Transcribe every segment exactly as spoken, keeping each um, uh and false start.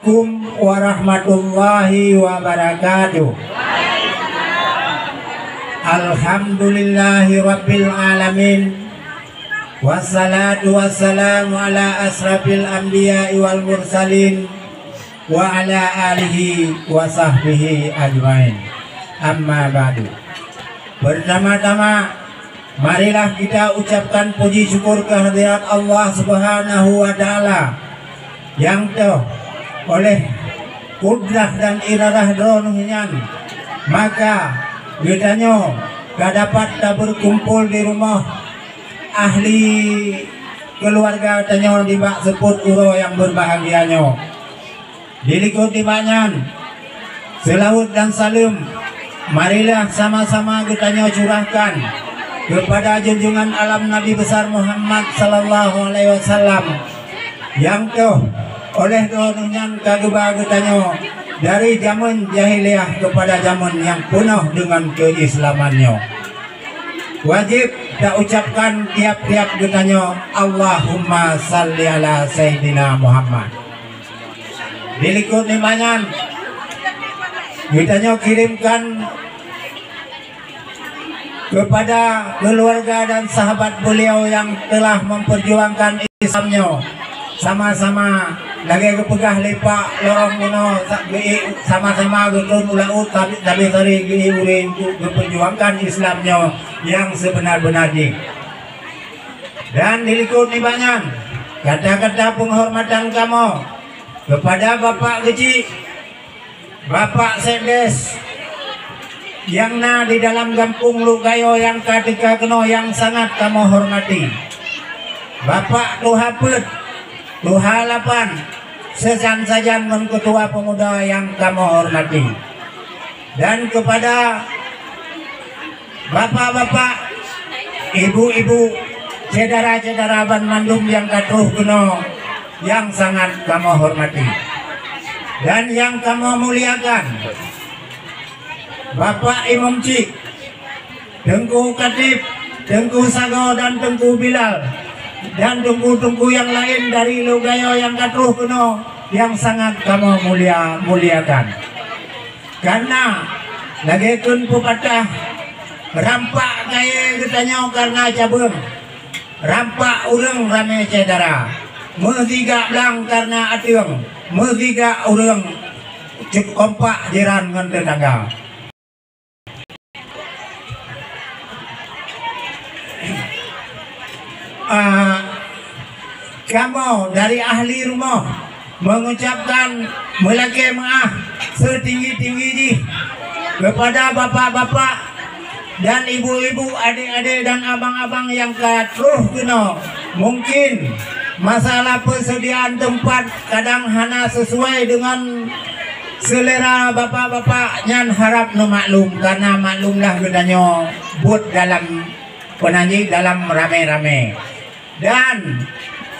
Assalamualaikum warahmatullahi wabarakatuh. Alhamdulillahi rabbil alamin. Wassalatu wassalamu ala asrafil anbiya'i wal mursalin wa ala alihi wa sahbihi ajmain. Amma ba'du. Pertama-tama, marilah kita ucapkan puji syukur kehadirat Allah Subhanahu wa Ta'ala, nyang toh oleh kudrah dan iradah Droeneueh nyan, maka geutanyoe ka dapat taberkumpul di rumoh ahli keuluwarga tanyoe nibak seupôt uroe nyang beurbahagia nyoe. Dilikot nibak nyan, seulaweuet dan saleuem marilah sama-sama geutanyoe curahkan keupada junjungan alam Nabi Besar Muhammad sallallahu alaihi wasallam, nyang toh oleh Droeneueh nyan ka geuba geutanyoe dari jamén jahiliyah keupada jamén nyang peunoh deungon keuislaman nyoe. Wajéb taucapkan tiab-tiab geutanyoe, "Allahumma salli ala Sayyidina Muhammad." Dilikot nibak nyan, geutanyoe kirémkan keupada keuluwarga dan sahabat beuliau nyang teulah memperjuangkan Islam nyoe, sama-sama lagée geupeugah lé Pak Lorong bunoe, sa-, geu-, sama-sama geutrôn u laôt, tapi, tapi sari geu-, ureuëng untuk geuperjuangkan Islam nyoe nyang seubeuna-beuna jih. Dan dilikot nibak nyan, kata-kata penghormatan kamoe keupada Bapak Geuchik, Bapak Sekdes nyang na di dalam gampông Luk Gayo nyang ka teuka keunoe nyang sangat kamoe hormati. Bapak Tuha Peuet, Tuha Lapan, seusajan-sajan ngon keutua peumuda nyang kamoe hormati. Dan keupada bapak-bapak, ibu-ibu, syedara-syedara banmandum nyang ka troh keunoe nyang sangat kamoe hormati dan nyang kamoe muliakan, Bapak Imum Chik, Teungku Katib, Teungku Sagoe dan Teungku Bilal, dan teungku-teungku nyang laén dari Luk Gayo nyang ka troh keunoe nyang sangat kamoe mulia, muliakan. Kareuna lagée kheun peupatah, rampak kayée geutanyoe kareuna cabeueng, rampak ureuëng ramé syedara, meusigak blang kareuna ateueng, meusigak ureuëng cit kompak jiran ngon teutangga. Ah, kamoe dari ahli rumoh mengucapkan meulakée meuáh seutinggi-tinggi jih keupada bapak-bapak dan ibu-ibu, adék-adék dan abang-abang nyang ka troh keunoe. Mungkin masalah peuseudiaan teumpat kadang hana sisuai deungon seulera bapak-bapak, nyan harab neumaklum, kareuna maklumlah geutanyoe buet dalam peunanjih dalam ramé-ramé. Dan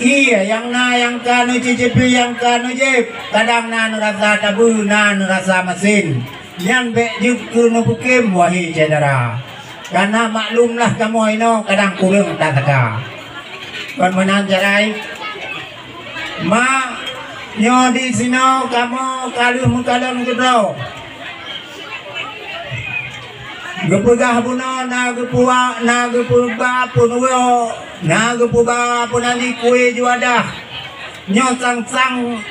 ié nyang na nyang ka neucicipi nyang ka neujieb, kadang na neurasa tabeue, na neurasa masen. Nyan bék jeuet keu neupeukém, wahé syedara. Kareuna maklumlah kamoe inoe kadang kureueng tasaka. Kon meunan jarai? Ma, nyoe disinoe kamoe ka lheueh meukalon keudroe. Geupeugah bunoe na geupeuba, na geupeuba peunuwoe, na geupeuba peunanjih kué juadah. Nyoe sang-sang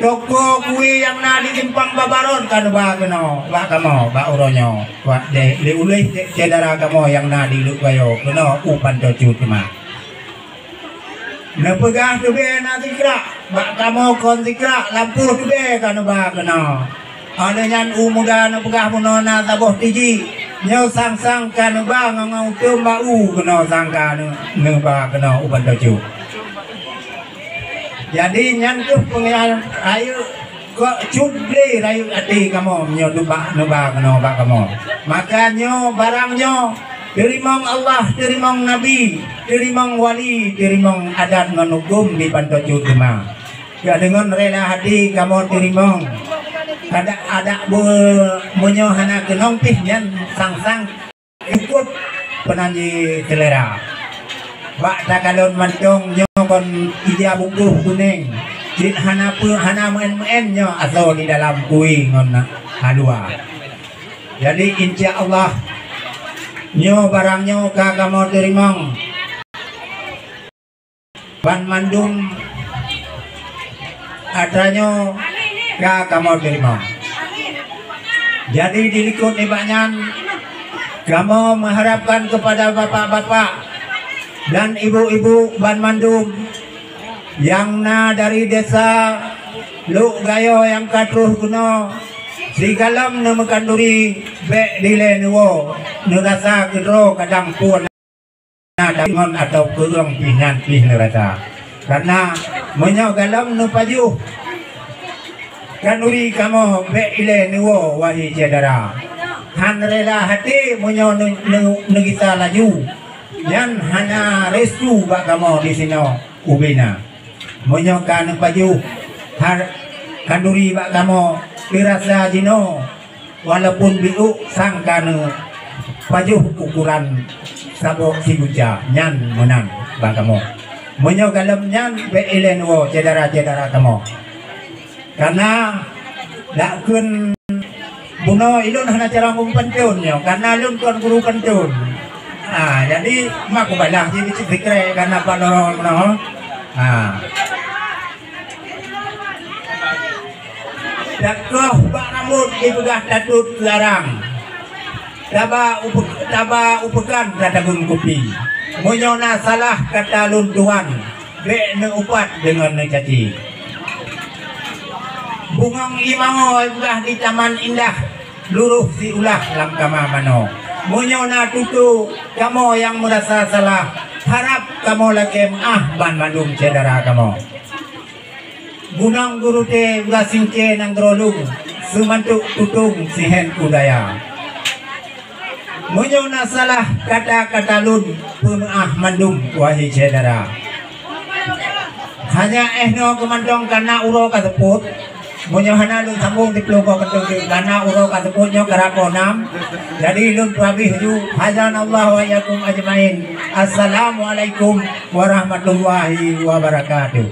toko kué nyang na di Simpang Babarot ka neuba keunoe bak kamoe, bak uroe nyoe. Bak deh, lé uléh syedara kamoe nyang na di Luk Gayo keunoe u Pantocut teuma. Neupeugah tubée na sikrak, bak kamoe kon sikrak, lampôh tubée ka neuba keunoe. Óh lheueh nyan u muda neupeugah bunoe na saboh tiji, nyoe sang-sang ka neuba ngon-ngon uteum bak u keunoe sang ka neu-, neuba keunoe u Pantocut. Jadi nyan kheueh peungeurtian rayeuk, kok cut glé rayeuk até kamoe meunyoe teuba neuba keunoe bak kamoe. Maka nyoe barang nyoe teurimong Allah, teurimong Nabi, teurimong wali, teurimong adat ngon huköm di Pantocut teuma. Ka deungon rela hati kamoe teurimong. Adak-adak beu meunyoe hana keunong pih nyan sang-sang cukup peunan jiteuleura. Bak takalon mantong nyoe kon ija bungkôh kunéng. Cit hana peu-, hana meu'én-meu'én nyoe asoe di dalam kui ngon halua. Jadi, insya Allah, nyoe barang nyoe ka kamoe teurimong. Banmandum atra nyoe ka kamoe teurimong. Jadi, dilikot nibak nyan, kamoe meuharapkan kepada bapak-bapak dan ibu-ibu banmandum nyang na dari desa Luk Gayo nyang ka troh keunoe, sigohlom neumeukanduri, bék dilée neuwoe, neurasa keudroe kadang phon na deungon atawa kureueng pih nyan pih neurasa. Karna meunyoe gohlom neupajoh kanduri kamoe, bék ilée neuwoe, wahé syedara. Han rela até meunyoe neu-, neu-, neugisa laju, nyan hana restu bak kamoe disinoe ubena. Meunyoe ka neupajoh har-, kanduri bak kamoe, peurasa jinoe, walaupun biôk sang ka neupajoh ukuran saboh siguca, nyan meunan bak kamoe. Meunyoe gohlom nyan, bék ilée neuwoe syedara-syedara kamoe. Karna dak kheun bunoe ilôn hana carông peupantôn nyoe, karna lôn kon guru pantôn. Ha, jadi, mak kubalah jih bicit sikrek karna pak lorong bunoe. Ha. Takoh bak rambot dipeugah tatut keu arang. Taba upe-, taba upeukan tatagun kupi. Meunyoe na salah kata lôn tuan, bék neuupat deungon neucaci. Bungong imangoe peugah di Taman Indah, luroh siulah lam kama manoe. Meunyoe na tutoe kamoe nyang meurasa salah, harab kamoe lakée meu'ah banmandum syedara kamoe. Gunong Gurute ulah singke nanggroe lôn, seumantuk tutong sihén udaya. Meunyoe na salah kata-kata lôn, peumeu'ah mandum, wahé syedara. Hanya éh nyoe keumantong kana uroe ka seupôt. Meunyoe hana lôn sambong siploh goe keudroe, kana uroe ka seupôt nyoe karab poh nam. Jadi lôn peuhabéh ju. Hadanallahu wa iyyakum ajmain. Assalamualaikum warahmatullahi wabarakatuh.